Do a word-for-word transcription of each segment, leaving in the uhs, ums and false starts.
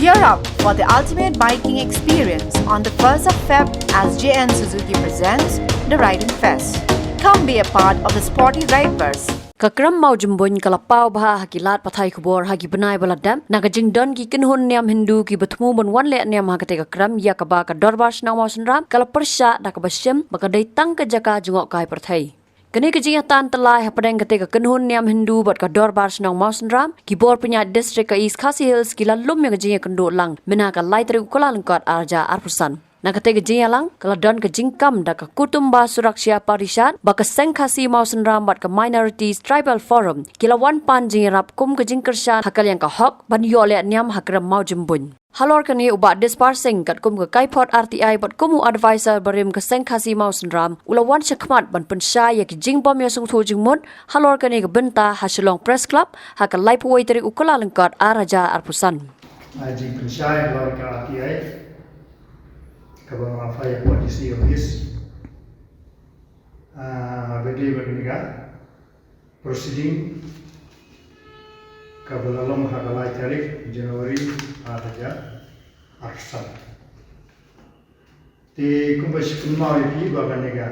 Gear up for the ultimate biking experience on the first of Feb as J N Suzuki presents the Riding Fest. Come be a part of the sporty Rideverse. Ka krem Mawjymbuin ka la paw bha ha ki lad pathai khubor ha ki bnai ba la dep, na ka jingdon ki kynhun niam Hindu kiba thmu ban wan leh niam ha kata ka krem, ïa kaba ka Dorbar Shnong Mawsynram ka la pyrshah da kaba shim ba ka dei tang ka jaka jngohkai pyrthei. Kane ka jingïatan tyllai hapdeng kata ka kynhun niam Hindu bad ka Dorbar Shnong Mawsynram, ki bor pynïaid District ka East Khasi Hills ki la lum ïa ka jingïakynduh lang mynha ka lai tarik u Kyllalyngkot ar hajar arphew san. Na kata ka jingïalang ka la don ka jingkam da ka Kutumba Suraksha Parishad, ba ka Seng Khasi Mawsynram bad ka Minorities Tribal Forum ki la wan pan jingïarap kum ka jingkyrshan ha ka liang ka hok ban ïoh leh niam ha krem Mawjymbuin. Halor kane u Bah Dispar Singh katkum ka Kaiphod R T I bad kum u advisor barim ka Seng Khasi Mawsynram u la wan shakhmat ban pynshai ïa ki jingbym ïasngewthuh jingmut halor kane ka bynta ha Shillong Press Club ha ka laiphew wei tarik u Kyllalyngkot ar hajar arphew san. Ai jingpynshai halor ka R T I kaba nga phai ïa ka D C office. Ah, bad dei bad kane ka proceeding kaba la long ha ka lai tarik January ar hajar arphew san. Te kumba shu kynmaw ïa phi ba kane ka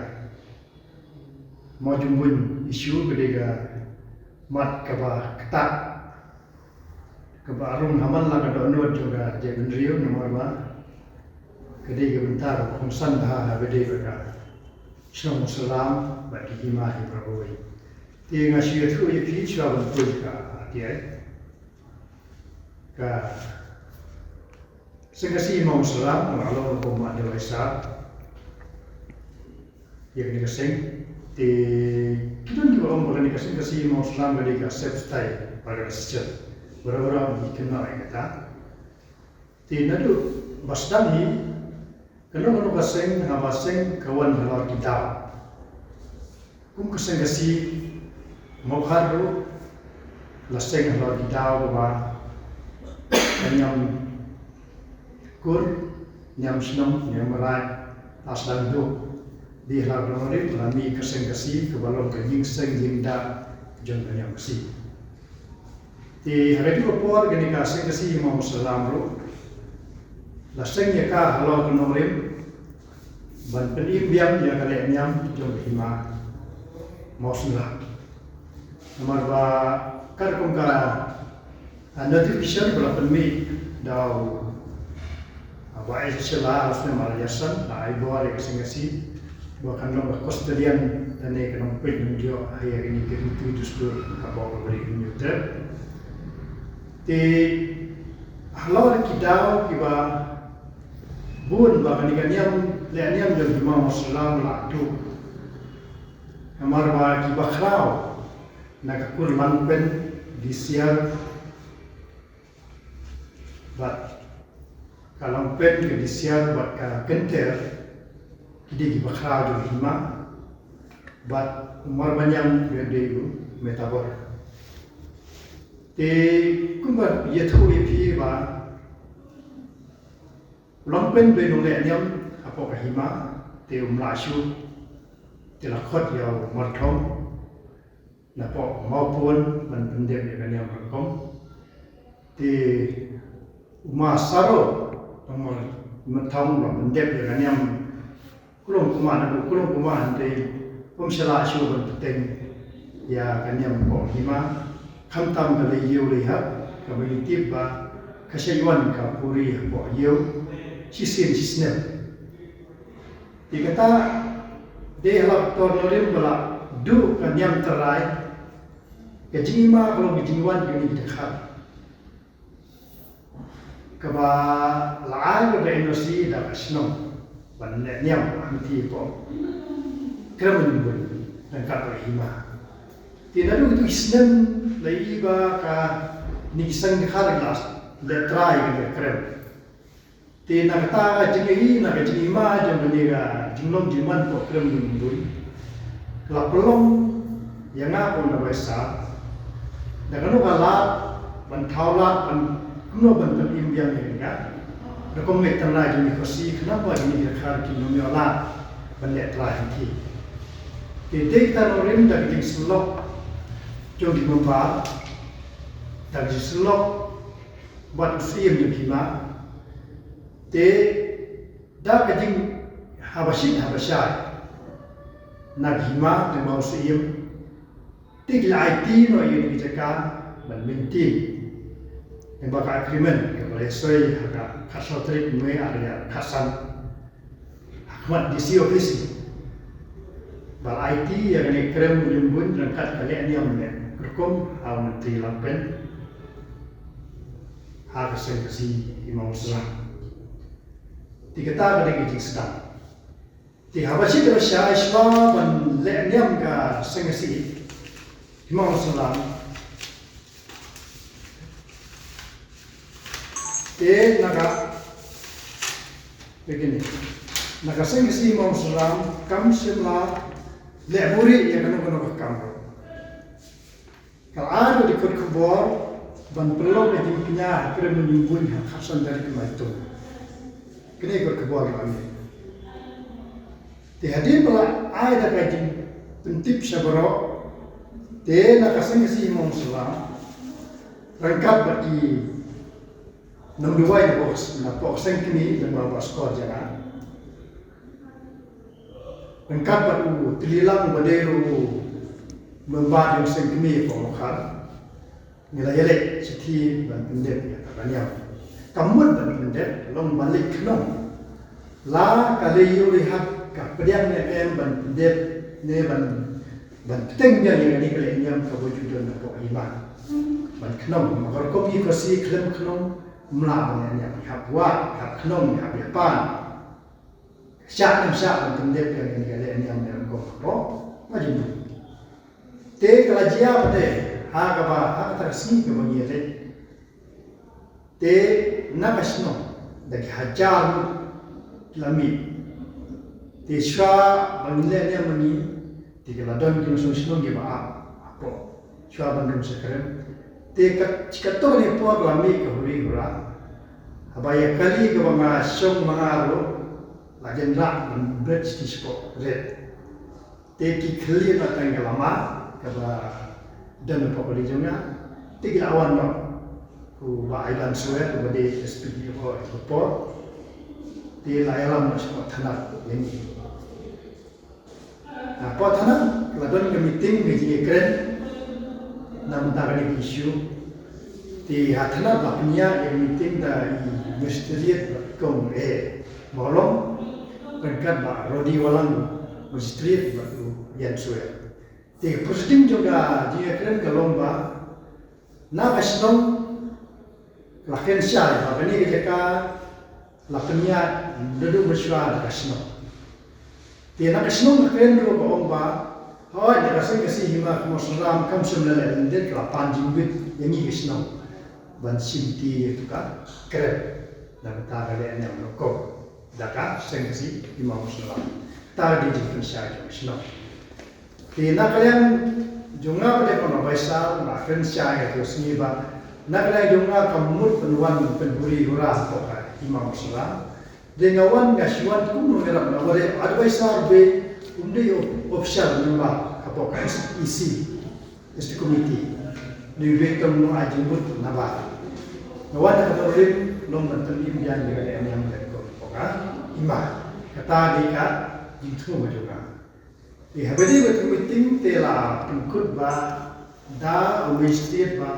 Mawjymbuin issue ka dei ka mat kaba ktah, kaba rung ha man la ka dohnud jong ka jaitbynriew, namar ba ka dei ka bynta kaba kongsan bha ha ba dei ba ka shnong Mawsynram bad ki hima hi baroh kawei. Te nga shu ïathuh ïa phi shuwa ban poi ka R T I. Ka Seng Khasi Mawsynram nga long kum u advisor ïa kane ka seng. Te ki don kiba ong ba kane ka Seng Khasi Mawsynram ka dei ka sep style ba ka shisha. Baroh baroh ngi kynmaw ïa kata. Te naduh ba sdang hi, kano kano ka seng, haba seng ka wan halor ki daw. Kum ka Seng Khasi Mawkhar ruh la seng halor ki daw kaba ka niam kur, niam shnong, niam maraid, la sdang duh. Dei halor ka nongrim la mih ka Seng Khasi kaba long ka ïing seng ïing dak jong ka niam Khasi. Te ha kajuh ka por kane ka Seng Khasi Mawsynram ruh la seng ïa ka halor ka nongrim ban pynim biang ïa ka leh niam jong ka hima Mawsynram. Namar ba katkum ka, ah, notification ba la pynmih da u Ah, ba ai shisha la u snem ar hajar san, la ai bor ïa ka Seng Khasi ba kan long ka custodian lane ka nongpeit nongjoh ha ïa kine ki riti dustur hapoh ka Ri Hynñiewtrep. Te halor ki daw kiba bun ba kane ka niam leh niam jong ki Mawsynram la tuh. Namar ba kiba khraw na ka kur Langpen, Disiar, bad ka Langpen, ka Disiar bad ka Kynter, ki dei kiba khraw jong ka hima, bad u Marbaniang u dei u Metabor. Te kumba ïathuh ïa phi ba u Langpen u dei u nongleh niam hapoh ka hima, te um lah shuh, te la khot ïa u Marthong napoh Mawpun ban pyndep ïa ka niam rukom. Te u Ma Saro, tang ma, ma thong ban pyndep ïa ka niam Klong Kuma, naduh Klong Kuma hynrei um shu lah shuh ban pynteng ïa ka niam hapoh hima. Khamtam ka Lei Ïew Lei Hap kaba ngi tip ba ka shait wan ka puri hapoh ïew shisien shisnem. Te kata dei halor ka nongrim ba la duh ka niam trai, ka jingima ka long ka jingwan jong ki dkhar. Kaba la ai ka N O C da ka shnong ban leh niam ha kti hapoh krem Mawjymbuin ryngkat bad ka hima. Te naduh kito ki snem la ïohi ba kine ki seng dkhar ki la leh trai ïa ka krem. Te na kata ka jingïohi, na ka jingima jong kane ka jinglong jingman hapoh krem Mawjymbuin, ka la pynlong ïa nga kum u advisor da kano ka lad ban thaw lad, ban kumno ban pynim biang ïa kane ka rukom leh tynrai jong ki Khasi, khnang ba kine ki dkhar kin ym ïoh lad ban leh trai hangtei. Te dei kata nongrim da ka jingsyllok jong ki member, da ka jingsyllok bad u Syiem jong ka hima. Te da ka jing haba shit haba shai na ka hima lyngba u Syiem, te ki la aiti noh ïa ka jaka ban maintain lyngba ka agreement kaba la soi ha ka khatsaw tarik May ar hajar khatsan, ha khmat D C office. Ba la aiti ïa kane ka krem u Jumbuin ryngkat ka leh niam leh rukom ha u Myntri Langpen ha ka Seng Khasi Hima Mawsynram. Te kata ka dei ka jingsdang. Te haba shit haba shai shuwa ban leh niam ka Seng Khasi Hima Mawsynram, te na ka, begini, na ka Seng Khasi Hima Mawsynram kam shym la leh buhrieh ïa kano kano ka kam ruh. Ka la ai ruh ïa ki kot khubor ban pynlong ïa ki jingpyni ha ka krem u Jumbuin ha ka khatsan tarik Naitung. Kane ka kot khubor la ai. Te hadien ba la ai da ka jingpyntip sha baroh, te na ka Seng Khasi Hima Mawsynram ryngkat bad ki nongduwai na pok, na pok seng kmie lyngba u Bah Skor Jaiñia, ryngkat bad u Tylli Lang ba dei ruh u member jong seng kmie pok Mawkhar, ngi la ïaleh shithi ban pyndep ïa kata ka niam. Ka mut ban pyndep long ban leit khnong. La ka lei ïoh lei hat ka pdiang ne em ban pyndep ne ban, ban pteng biang ïa kane ka leh niam kaba ju don hapoh hima. Ban khnong, ma ka rukom ïa ka si khlem khnong, ym lah ban leh niam, ïa hap wad, ïa hap khnong, ïa hap ïa pan. Shah ne ym shah ban pyndep ïa kane ka leh niam ne rukom hapoh, ma jingmut. Te ka la jia pat te, ha kaba, ha kata ka sngi kaba ngi ïaleh. Te na ka shnong, da ki hajar ngut ki la mih. Te shuwa ba ngin leh niam ma ngi, te ki la don ki nongshong shnong kiba ap hapoh, shuwa ban rung sha krem. Te ka, katto katne por la mih ka huri hura. Haba ïa kali kaba nga shong ma nga ruh, la jan rah ban bret ki shapoh red. Te ki khlieh noh tang ka lama kaba don hapoh kali jong nga. Te ki la wan noh u Bah Aidan Suer uba dei S P D O ha ka por. Te la ïalam noh shapoh thanat ïa ngi. Hapoh thanat la don ka meeting ka jingïakren na bynta kane ka issue. Te ha thanat la pynïaid ïa ka meeting da i Magistrate bad Kong A Mawlong, ryngkat Bah Rody Walang, Magistrate bad u Ian Suer. Te ka proceeding jong ka jingïakren ka long ba na ka shnong la kren shai ba kane ka jaka la pynïaid naduh mynshuwa da ka shnong. Te na ka shnong ka kren ruh ka ong ba, hooid, na ka Seng Khasi Hima Mawsynram kam shym la leh lyndet, ka la pan jingmut ïa ngi ka shnong ban shim ti ïa ka krem na bynta ka leh niam rukom da ka Seng Khasi Hima Mawsynram. Kata ka dei jingpynshai jong ka shnong. Te na ka liang jong nga pat de kum u Bah Baisar, nga kren shai ha ka sngi ba na ka liang jong nga kam mut ban wan pynhuri hura hapoh ka Hima Mawsynram. Dei nga wan, nga shu wan kum u nongïarap, nga wan dei advisor, ba um dei u official member hapoh ka E C. District Committee. Dei u dei tang u nongai jingmut nabar. Nga wan ha ka nongrim, long ban pynïaid ïa ka leh niam leh rukom hapoh ka hima. Kata dei ka jingthmu ka jong nga. Te haba dei ka meeting te la pynkut ba da u Magistrate ba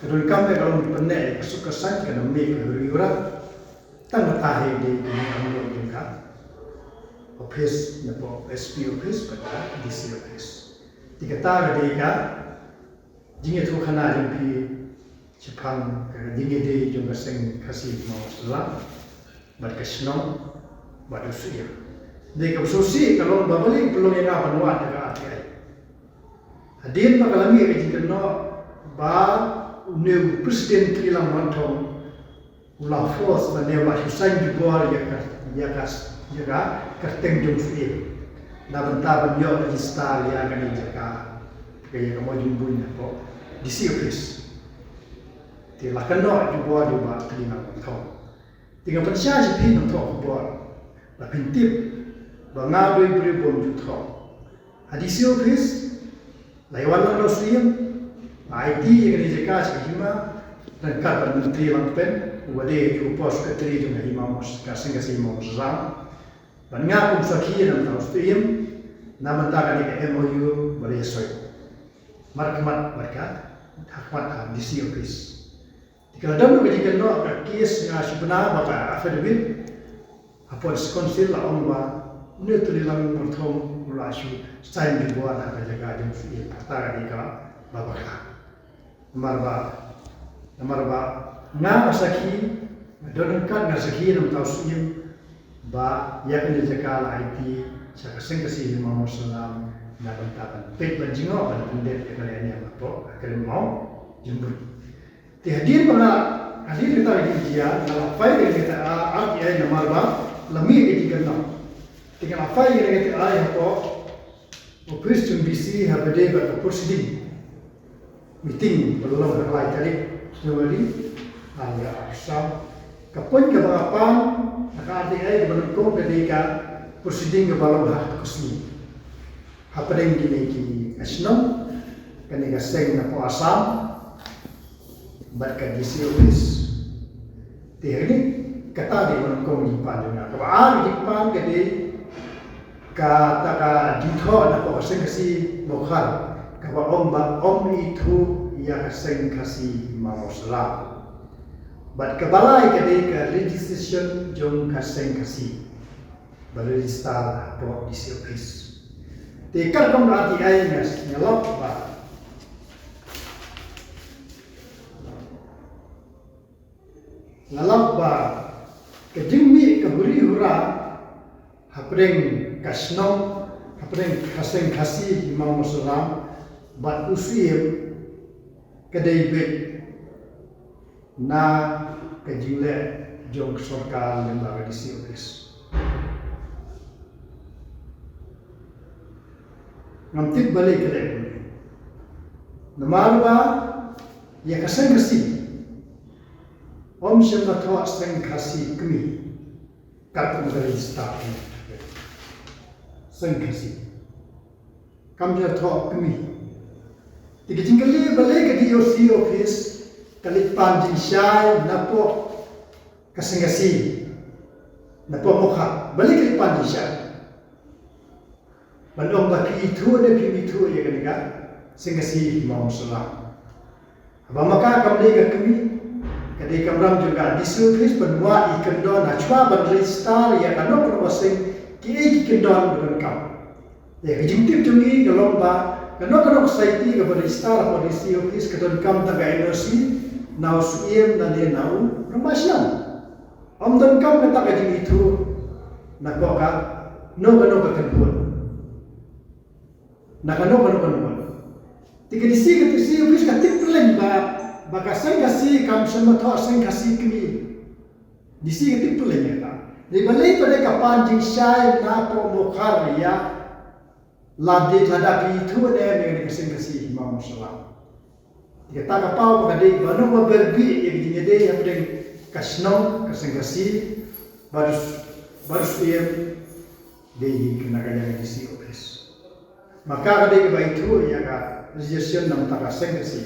ka donkam ka long pyneh ka suk ka saiñ, ka nang mih ka huri hura. Tang kata hi dei ka jingangnud jong ka office, napoh S P office bad ka D C office. Te kata ka dei ka jingïathuhkhana jong phi shaphang ka jingïadei jong ka Seng Khasi Hima Mawsynram bad ka shnong bad u Syiem. Dei kaba sngewsih ka long ba balei pynlong ïa nga ban wad da ka R T I. Hadien ba ka la mih ka jingkynnoh ba une u President Tylli Langwanthong u la force lane u la shu sign jubor ïa ka, ïa ka, ïa ka kyrteng jong u Syiem na bynta ban ïoh register ïa kane ka jaka, ka ïa ka Mawjymbuin hapoh D C office. Te la kynnoh jubor jong u Bah Tylli Langwanthong. Te nga pynshai sha phi nongthoh khubor ba phin tip ba nga dei briew bym ju thoh. Ha D C office la ïa wan lang da u Syiem, la aiti ïa kane ka jaka sha ka hima, Kyrpad Myntri Langpen, uba dei u post secretary jong ka Hima Mawsynram, ka Seng Khasi Hima Mawsynram. Bad nga kum sakhi na bynta u Syiem, na bynta kane ka M O U ba la ïasoi markhmat bad ka, ha khmat ha D C office. Te ka la don ka jingkynnoh ka case, nga shu bna ba ka affidavit hapoh District Council la ong ba une u Tulilang Myrthong u la shu sign jubor ha ka jaka jong u Syiem, kata ka dei kaba bakla. Namar ba, namar ba nga, nga sakhi, nga don ryngkat, nga sakhi na bynta u Syiem ba ïa kane ka jaka la aiti sha ka Seng Khasi Hima Mawsynram na bynta ban peit, ban jngoh, ban pyndep ïa ka lehniam hapoh ka Kren Mawjymbuit. Te hadien ba nga, hadien kata ka jingjia, nga la phai ïa kata ka R T I namar ba la mih ka jingkynnoh. Te nga la phai ïa kata ka R T I hapoh office jong D C ha ba dei bad ka proceeding meeting ba la long ha ka lai tarik January, ha ka arphew saw. Ka point kaba nga pan ha ka R T I kaba nyngkong ka dei ka proceeding kaba long ha ka sngi hapdeng kine ki, ka shnong, kane ka seng napoh Assam bad ka D C office. Te hangne, kata dei kaba nyngkong jingpan jong nga. Kaba ar jingpan ka dei kata ka jingthoh napoh ka Seng Khasi Mawkhar kaba ong ba ym ithuh ïa ka Seng Khasi Hima Mawsynram. Bad kaba lai ka dei ka registration jong ka Seng Khasi ba register hapoh D C office. Te katkum ka R T I nga, nga lap ba, nga lap ba ka jingmih ka huri hura hapdeng ka shnong, hapdeng ka Seng Khasi Hima Mawsynram bad u Syiem ka dei beit na ka jingleh jong ka sorkar lyngba ka D C office. Ngam tip balei ka leh kumne. Namar ba ïa ka Seng Khasi ym shym la thoh Seng Khasi kmie. Katkum ka register Seng Khasi. Kam ju thoh kmie. Te ka jingkylli balei ka D O C office ka leit pan jingshai napoh ka Seng Khasi, napoh Mawkhar. Balei ka leit pan jingshai? Ban ong ba phi ithuh ne phim ithuh ïa kane ka Seng Khasi Hima Mawsynram. Haba ma ka kam dei ka kmie, ka dei kamram jong ka D C office ban wad ïa ki kyndon, hashwa ban register ïa kano kano ka seng, kiei ki kyndon ba donkam. Ïa ka jingtip jong ngi ka long ba kano kano ka society kaba register hapoh D C office ka donkam tang ka N O C na u Syiem lane na u Rangbah Shnong. Ym donkam kata ka jingithuh na kano kano ka kynhun, na kano kano ka kynhun. Te ka D C, ka D C office ka tip pyrshah ba, ba ka Seng Khasi kam shym la thoh Seng Khasi kmie. D C ka tip pyrshah ïa kata. Dei balei pat ka pan jingshai napoh Mawkhar ïa lade, lada phi ithuh ne em ïa ka Seng Khasi Hima Mawsynram. Te kata ka paw ba ka dei ba nongba byrngem ïa ka jingïadei hapdeng ka shnong, ka Seng Khasi bad u Syiem, dei hi kane ka D C office. Ma ka ka dei kaba ithuh ïa ka registration na bynta ka Seng Khasi.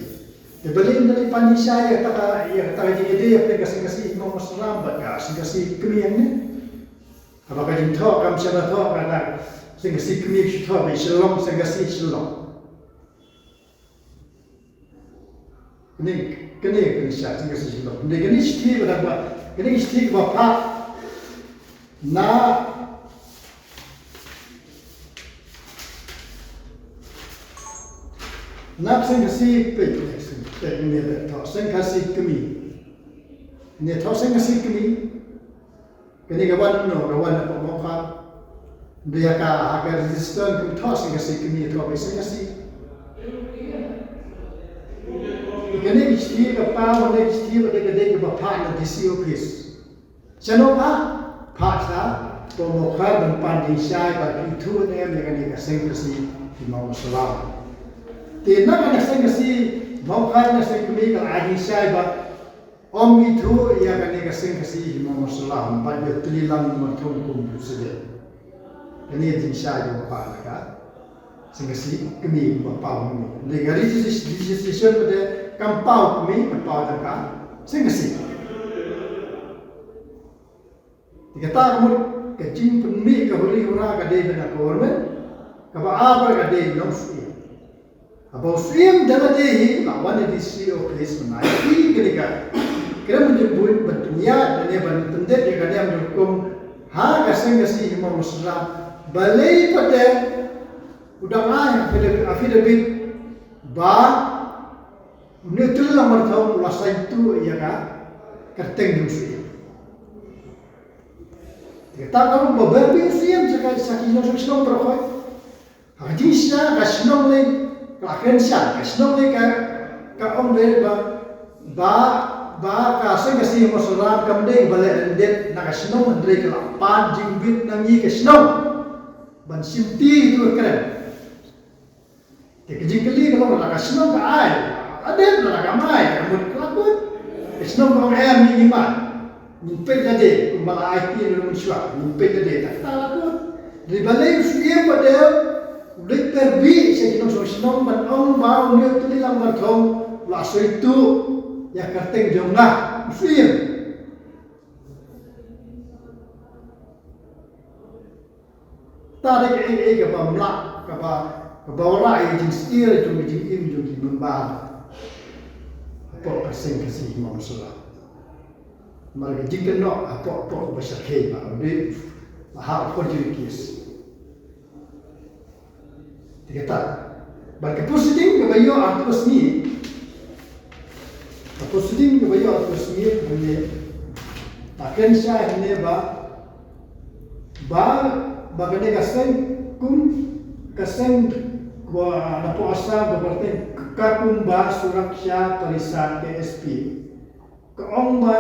Te balei ym dei pan jingshai ïa kata ka, ïa kata ka jingïadei hapdeng ka Seng Khasi Hima Mawsynram bad ka Seng Khasi kmie hangne. Haba ka jingthoh kam shym la thoh kata Seng Khasi kmie, shu thoh ba i Shillong, Seng Khasi Shillong. Kane, kane, kane sha, kane ka shithi ba, kane, kane shithi ba dang ba, kane ka shithi ba phah na, na Seng Khasi peit, peit, peit, ne, ne, thoh Seng Khasi kmie. Ne thoh Seng Khasi kmie. Kane ka wan, no, ka wan na pok mokha. Dei ha ka, ha ka register kum thoh Seng Khasi kmie, thoh ba Seng Khasi. Kane ka shithi ka paw, kane ka shithi ba dei ka dei kaba phah na D C office. Shano phah? Phah sha pok mokha ban pan jingshai ba ki ithuh ne em ïa kane ka Seng Khasi Hima Mawsynram. Te na kane ka Seng Khasi Mawkhar, na Seng Kmie ka la ai jingshai ba ym ithuh ïa kane ka Seng Khasi Hima Mawsynram bad ïa u Tylli Lang Myrthong kum president. Kane jingshai ba paw na ka Seng Khasi Kmie ba paw kmie. Dei ka registration, registration ba dei kam paw kmie, kam paw tang ka Seng Khasi. Te kata ka mut ka jingpynmih ka huri hura ka dei na ka government, kaba ar ka dei na u Syiem. Haba u Syiem da lade hi la wan na D C office mynta, ïa kane ka kren mynjur buit ban pynïaid ne ban pyndep ïa kane ka rukom ha ka Seng Khasi Hima Mawsynram. Balei pat te u dang ai affidavit, affidavit ba une u Tylli Langbarthong u la sngewthuh ïa ka kyrteng jong u Syiem. Te kata ka rukom ba ber beit u Syiem sha ka, sha ki nongshong shnong baroh khoit. Ha ka jingshisha ka shnong lei, ka la kren sha ka shnong lei, ka, ka ong ba, ba, ba ka Seng Khasi Hima Mawsynram kam dei ba leh lyndet na ka shnong, hynrei ka la pan jingbit na ngi ka shnong ban shim ti ïa kito ki kren. Te ka jingkylli ka long, lada ka shnong ka ai, lada ka mai, ka mut ka la kut. Ka shnong ka ong em, ngi, ngi mai. Ngin peit lade, kumba la ai ti ruh mynshuwa, ngin peit lade, ta kata la kut. Hynrei balei u Syiem pat u leit pynbit sha ki nongshong shnong ban ong ba une u Tylli Langbarthong u la sngewthuh ïa ka kyrteng jong nga, u Syiem. Ta dei kaei kaei kaba mlak, kaba, kaba wanrah ïa ka jingsyier jong ka jingim jong ki member hapoh ka Seng Khasi Hima Mawsynram. Namar ka jingkynnoh hapoh, hapoh kaba shyrkhei ba u dei ba ha u forgery case. Te kata. Bad ka proceeding kaba ïoh ha ka sngi, ka proceeding kaba ïoh ha ka sngi, hangne, la kren shai hangne ba, ba, ba kane ka seng, kum ka seng, ba, napoh Assam, ba kyrteng ka Kumba Suraksha Parishad, K S P. Ka ong ba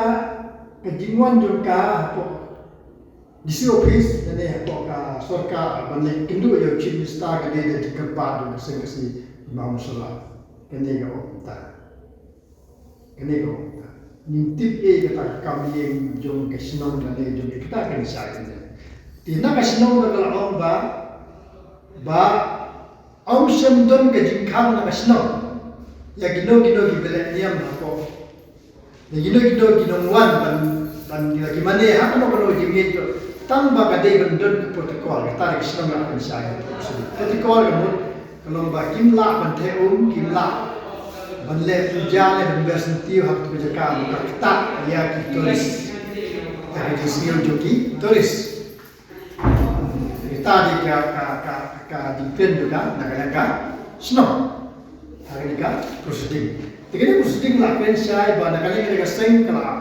ka jingwan jong ka hapoh D C office, lane hapoh ka sorkar ban leit kynduh ïa u Chief Minister ka dei da jingkyrpad jong ka Seng Khasi Hima Mawsynram. Kane ka ong kumta. Kane ka ong kumta. Ngim tip ei kata ka kam ïing jong ka shnong lane jong ka, kata kan shai kane. Te na ka shnong ka la ong ba, ba ym shym don ka jingkhang na ka shnong ïa kino kino kiba leh niam hapoh, ïa kino kino ki nongwan ban, ban ïa ki mane ha kano kano ka jingmih jong, tang ba ka dei ban don ka protocol, kata dei ka shnong ka pynshai. Protocol ka mut ka long ba kim lah ban theh um, kim lah ban leh puja ne ban ber syntiew ha katu ka jaka, ka ktah ïa ki tourist, ïa ka jingsniew jong ki tourist. Kita dei ka, ka, ka, ka jingpynbna na ka liang ka shnong. Ha kane ka proceeding. Te kane proceeding la kren shai ba na ka liang ka seng ka la,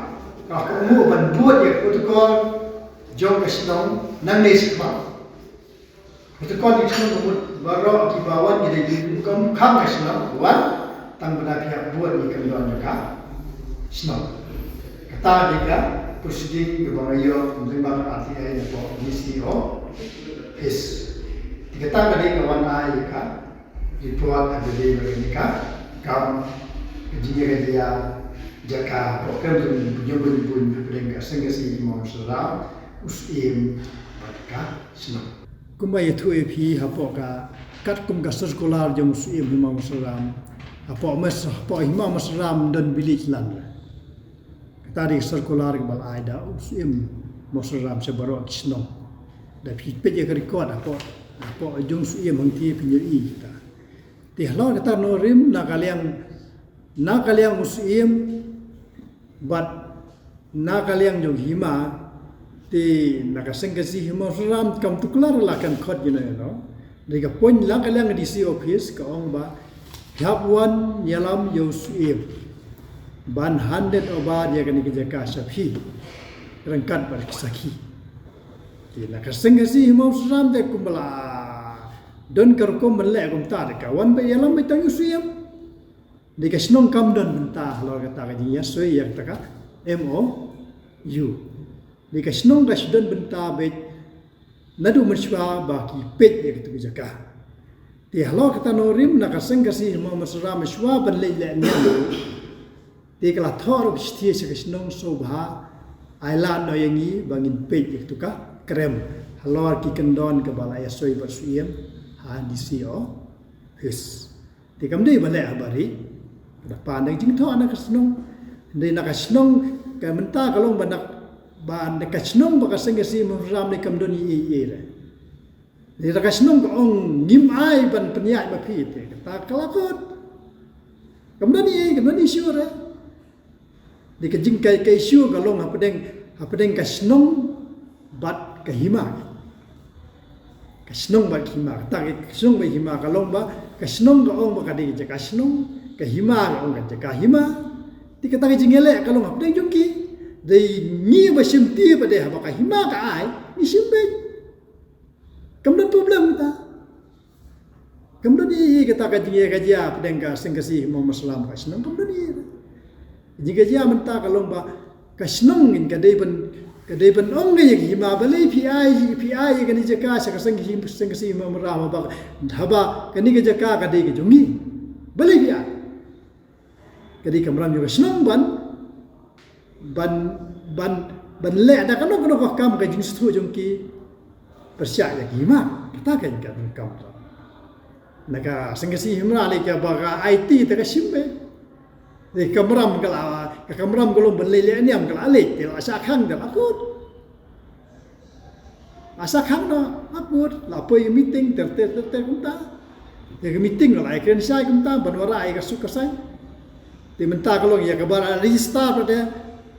ka la kohnguh ban bud ïa ka protocol jong ka shnong nangne shakhmat. Protocol jong ka shnong ka mut baroh kiba wan ki dei ki kum khang ka shnong wan. Tang ba da phi hap bud ïa ka kyndon jong ka shnong. Kata dei ka proceeding kaba nga ïoh lyngba ka R T I na ka D C office. Te kata ka dei ka wan ai ïa ka report ha ka dei ba ka dei ka kam ka jingïa ka jia jaka, ka kam jong ka jingpynbun ka pdeng ka Seng Khasi Hima Mawsynram, u Syiem bad ka shnong. Kumba ïathuh ïa phi hapoh ka, katkum ka circular jong u Syiem Hima Mawsynram, hapoh Mas, hapoh Hima Mawsynram don village land. Kata dei ka circular kaba la ai da u Syiem Mawsynram sha baroh ki shnong. Da phi peit ïa ka record hapoh, hapoh jong u Syiem hangtei phin ïohi kita. Te halor kata nongrim na ka liang, na ka liang u Syiem bad na ka liang jong hima, te na ka Seng Khasi Hima Mawsynram kam tuklar la kan khot ïa no ïa no. Dei ka point la ka liang D C office ka ong ba phi hap wan ïalam ïa u Syiem ban hand over ïa kane ka jaka sha phi ryngkat bad ki sakhi. Te na ka Seng Khasi Hima Mawsynram te kumba la don ka rukom ban leh kumta, te ka wan beit ïalam beit tang ïa u Syiem. Dei ka shnong kam don bynta halor kata ka jingïasoi ïa kata ka M O U. Dei ka shnong ka shu don bynta beit naduh mynshuwa ba ki peit ïa katu ka jaka. Te halor kata nongrim na ka Seng Khasi Hima Mawsynram mynshuwa ban leit leh niam. Te ka la thoh ruh shithi sha ka shnong sngewbha ai lad noh ïa ngi ba ngin peit ïa katu ka krem halor ki kyndon kaba la ïasoi bad u Syiem ha D C office. Te kam dei ba leh ha bari. Ka da pan da ka jingthoh na ka shnong. Dei na ka shnong ka mynta ka long ba na ba na ka shnong ba ka seng ka si Mawsynram ne kam don ei ei re. Dei na ka shnong ka ong ngim ai ban pynïaid ma phi te kata ka la kut. Kam don ei ei, kam don issue re. Dei ka jingkai ka issue ka long hapdeng hapdeng ka shnong bad ka hima. Ka shnong bad ka hima, kata ka shnong bad hima ka long ba ka shnong ka ong ba ka dei ka jaka shnong, ka hima ka ong ka jaka hima. Te kata ka jingïaleh ka long hapdeng jong ki. Dei ngi ba shim ti ba dei haba ka hima ka ai, ngi shim beit. Kam don problem kata. Kam don ei ei kata ka jingïakajia hapdeng ka seng ka si Mawsynram ka shnong, kam don ei ei. Jingkajia mynta ka long ba ka shnong in ka dei ban ka dei ban ong ïa ka hima balei phi ai phi ai ïa kane jaka sha ka seng ka si seng ka si Mawsynram ba haba kane ka jaka ka dei ka jong ngi. Balei phi ai? Ka dei ka kamram jong ka shnong ban ban ban ban leh da kano kano ka kam ka jingsngewthuh jong ki pyrshah ïa ki hima. Kata ka ka kam. Na ka seng ka si hima leh ka ba ka I T te ka shim beit. Te ka kamram ka la ka kamram ka long ban leh leh niam ka la leh te la shah khang te la kut. Asa khang na aput la poi meeting ter ter ter ter kumta. Ïa ka meeting la ai kren shai kumta ban wara ai ka suk ka sai. Te mynta ka long ïa ka bar register ba de.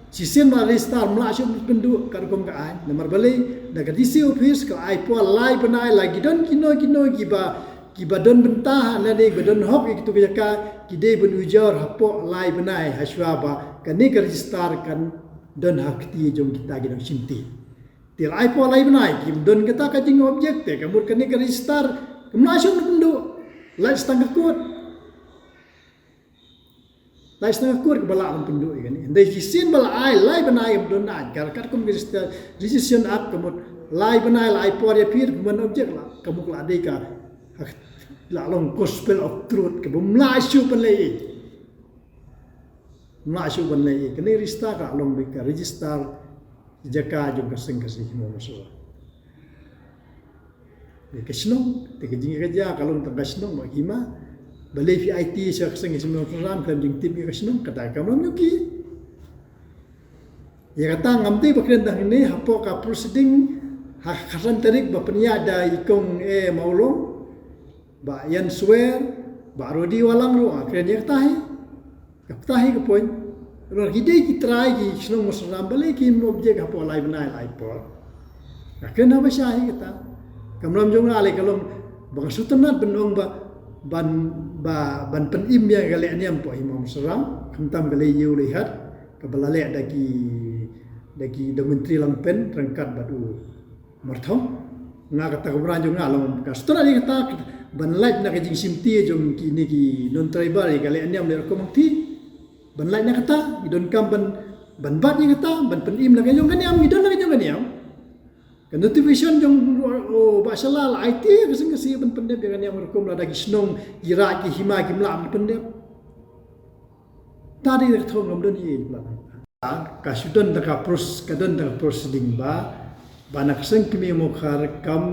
Shisien ba register mla shu pynduh ka rukom ka ai. Namar balei da ka D C office ka ai poi lai bnai la ki don kino kino ki ba ki ba don bynta ha lane ba don hok ïa kitu ka jaka ki dei ban ujor hapoh lai bnai ha shuwa ba kane ka register kan don ha kti jong kita ki dang shim ti. Te la ai poi lai bnai kim don kata ka jing object te ka mut kane ka register kam la shong na pynduh. Lai stang ka kut. Lai stang ka kut ka ba la pynduh ïa kane. Dei ki sien ba la ai lai bnai kam don ai ka kat kum register registration act ka mut lai bnai la ai poi ïa phi ka man object la ka mut la dei ka la long gospel of truth ka bym la shu pynlei. Mla shu ban leh ïa kane register ka long beit ka register jaka jong ka seng ka si hima Mawsynram. Ïa ka shnong te ka jingkajia ka long tang ka shnong ma hima. Balei phi aiti sha ka seng ka si Mawsynram khlem jingtip ïa ka shnong kata ka long ïa ki. Ïa kata ngam dei ba kren tang ne hapoh ka proceeding ha ka khatsan tarik ba pynïaid da i kong e Mawlong. Ba Jan Swer, ba Rodi Walang ruh, ah, kren ïa kata hi. Kata hi ka point. Ruh ki dei ki trai ki shnong Mawsynram balei ki object hapoh lai bnai lai por. Nga kren haba shah hi kata. Ka mram jong nga lei ka long ba nga sngewtynnat ban ong ba ban ba ban pynim ïa ka leh niam poh hima Mawsynram. Khamtam ka lei ïew lei hat ka ba la leh da ki da ki da Myntri Langpen ryngkat bad u Marthong. Nga kata ka mrad jong nga long ka sdang ïa kata ban lait na ka jingshimti jong kine ki non tribal ïa ka leh niam leh rukom hangti. Ban lait na kata ngi donkam ban ban bat ïa kata ban pynim na ka jong ka niam ngi don na ka jong ka niam. Ka notification jong u Bah Shala la aiti ka seng ka si ban pyndep ïa ka niam rukom lada ki shnong ki raid ki hima kim lah ban pyndep. Ta dei ka thong ngam don hi. Ka shu don da ka pros ka don da ka proceeding ba ba na ka seng kmie Mawkhar kam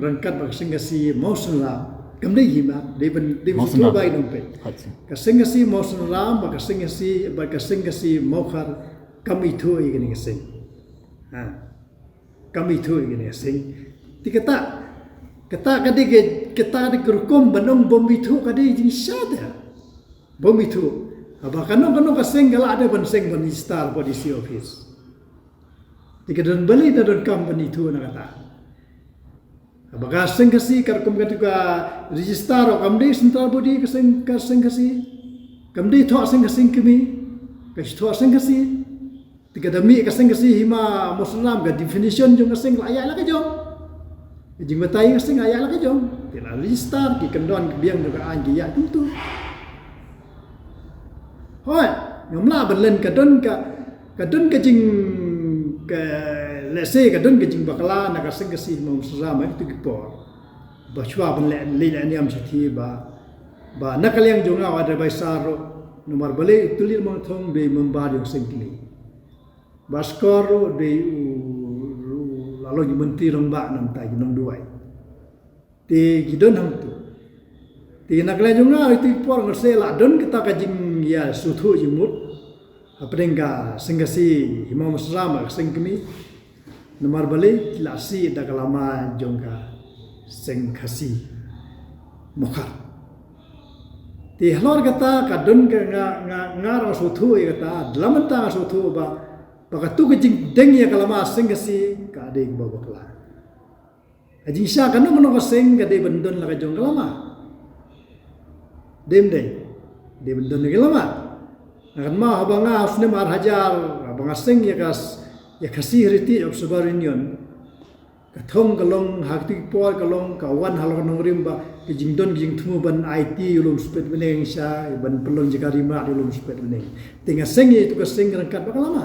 ryngkat ba ka seng ka si Mawsynram kam dei hima dei ban dei ban Mawsynram. Ba i dong pe. Ka seng ka si Mawsynram ba ka seng ka si ba ka seng ka si Mawkhar kam ithuh ïa kane ka seng. Ha. Kam ithuh ïa kane ka seng. Te kata kata ka dei ka kata ka dei ka rukom ban ong bym ithuh ka dei jingshisha te. Bym ithuh. Haba kano kano ka seng ka lah dei ban seng ban register bad D C office. Te ka don balei ta donkam ban ithuh na kata. Haba ka seng ka si ka rukom ka tu ka register kam dei central body ka seng ka seng ka si. Kam dei thoh seng ka seng kmie. Ka thoh seng ka si. Te ka da mih ka seng ka si hima Mawsynram ka definition jong ka seng la ïaid la ka jong. Ka jingbatai ka seng la ïaid la ka jong. Te la register ki kyndon ki biang jong ka aiñ ki ïaid kumtu. Hooid, ngam lah ban len ka don ka ka don ka jing ka lehse ka don ka jingbakla na ka seng ka si hima Mawsynram ha kitu ki por. Ba shuwa ban leh leh leh niam shithi ba ba na ka liang jong nga u advisor ruh namar balei u Tylli Langthong dei member jong seng kmie. Ba Skor ruh dei u, u la long i Myntri Rangbah na bynta ki nongduwai. Te ki don hangtu. Te na ka liang jong nga ïa tu i por nga seh la don kata ka jingïasngewthuh jingmut. Hapdeng ka seng Khasi Hima Mawsynram, ka seng kmie. Namar balei? Ki la sih da ka lama jong ka seng Khasi Mawkhar. Te halor kata ka don ka nga, nga, nga ruh nga sngewthuh ïa kata, da la mynta nga sngewthuh ba, ba katu ka jingdeng ïa ka lama seng Khasi ka dei kaba bakla. Ka jingshisha kano kano ka seng ka dei ban don la ka jong ka lama. Dei ym dei? Dei ban don la ka lama. Nga kynmaw haba nga ha u snem ar hajar, haba nga seng ïa ka s-, ïa Khasi Heritage Observer Union. Ka thong ka long, ha kito ki por ka long, ka wan halor ka nongrim ba ka jingdon ka jingthmu ban aiti ïa u lum spet bneng sha, ban pynlong jaka ri mad ïa u lum spet bneng. Te nga seng ïa itu ka seng ryngkat bad ka lama.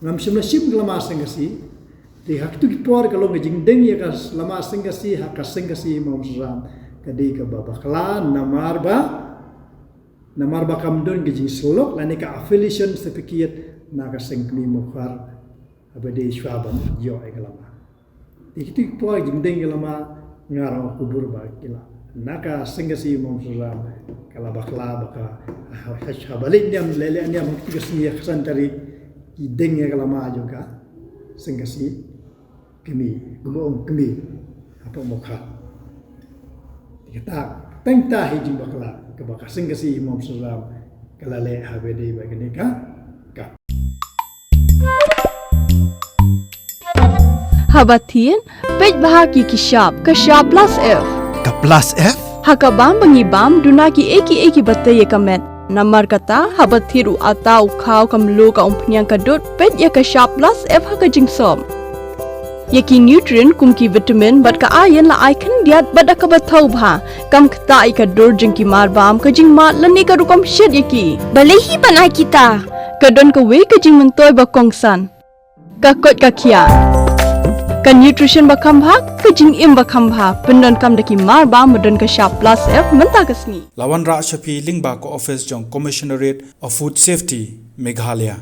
Ngam shym la shim ka lama seng Khasi. Te ha kito ki por ka long ka jingdeng ïa ka lama seng Khasi ha ka seng Khasi Hima Mawsynram ka dei kaba bakla namar ba, namar ba kam don ka jingsyllok lane ka affiliation certificate na ka seng kmie Mawkhar haba dei shuwa ban ïoh ïa ka lama. Te kito ki por jingdeng ka lama nga ruh nga kubur ba ki la, na ka seng Khasi Hima Mawsynram ka la bakla ba ka, ha, ha, haba leit niam, leh leh niam ha kito ki sngi ha ka san tarik ki deng ïa ka lama jong ka seng Khasi kmie, kumba ong kmie hapoh Mawkhar. Te kata tang kata hi jingbakla kaba ka seng Khasi Hima Mawsynram ka la leh haba dei bad kane ka, ka Haba thied, peit bha ki ki shap, ka shap plus F. Ka plus F? Ha ka bam ba ngi bam, duna kiei kiei kiba tei ïa ka met. Namar kata, haba thied u atta, u khaw, ka mluh, ka umphniang, ka dud, peit ïa ka shap plus F ha ka jingsop. Ïa ki nutrient kum ki vitamin bad ka iron la ai khyndiat bad da kaba thaw bha. Kam ktah ïa ka dur jong ki mar bam, ka jingmad lane ka rukom shet ïa ki. Balei hi ban ai kita? Ka don kawei ka jingmyntoi ba kongsan. Ka koit ka khiah. Ka nutrition ba kham bha, ka jingim ba kham bha. Pyndonkam da ki mar bam ba don ka shap plus F mynta ka sngi. La wanrah sha phi lyngba ka office jong Commissionerate of Food Safety, Meghalaya.